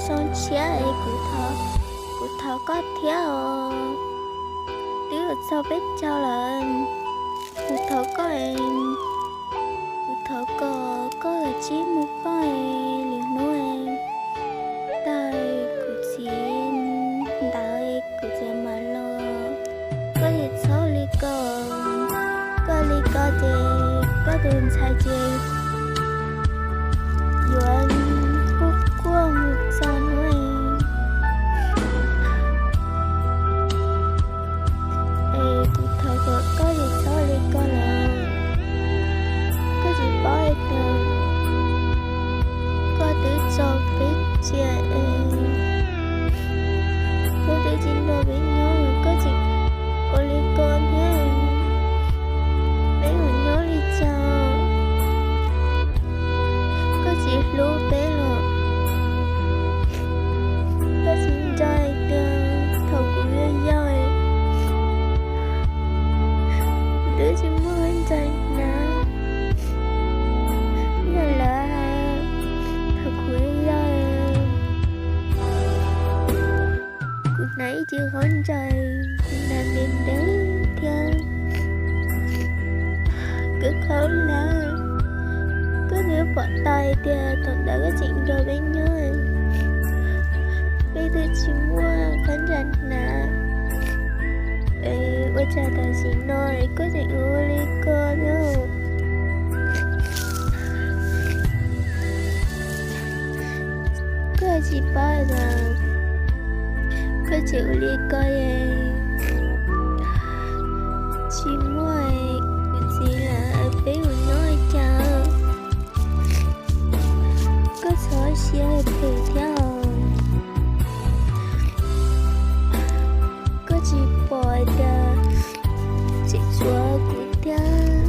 xyoo tshiab es kuv thov koj thiab os. Twb yuav txog peb caug lawm, kuv thov koj, kuv thov kom koj tsib mus poj lwm hnub tag kuv txiv ntawd kuv txiv mam los. Koj tsis txhob li ko, koj li ko ces koj tus ntxhais ces yuav kuj quaj mus txog hnub. Es kuv thov kom koj tsis txhob li ko lawm. Koj tsis paub hais tias koj twb tso peb cia es koj twb tsis nrog peb nyob, koj tseem ua li ko thiab, peb mus nyob li cas? Koj tsis hlub peb los? Koj tsis nco hais tias thaum kuv yau yau, twb tsis muaj ntxhais hnav, yog lawv hais thaum kuv yau yau, kuv hnav ib ce qhov ntsaim, kuv hnav ntev ntev thiab. Koj qhov lawm, koj twb pom tau hais tias thaum ntawd koj tseem nrog peb nyob, peb twb tsis muaj qhov ntsaim hnav. Ua cas tam sim no koj tseem ua li ko thiab? Koj tsis paub los? Koj tseem ua li ko es tsis muaj kuv txiv lawm, peb mus nyob li cas? Koj txhob siab phem thiab os. Koj tsis pom hais tias tseem tshuav kuv thiab,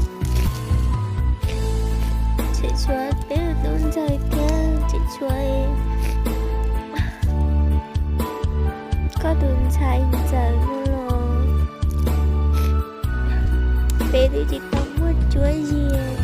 tseem tshuav peb tub ntxawg thiab, tseem tshuav koj tus ntxhais ntxawm no los peb twb tsis tau muaj cuab yig.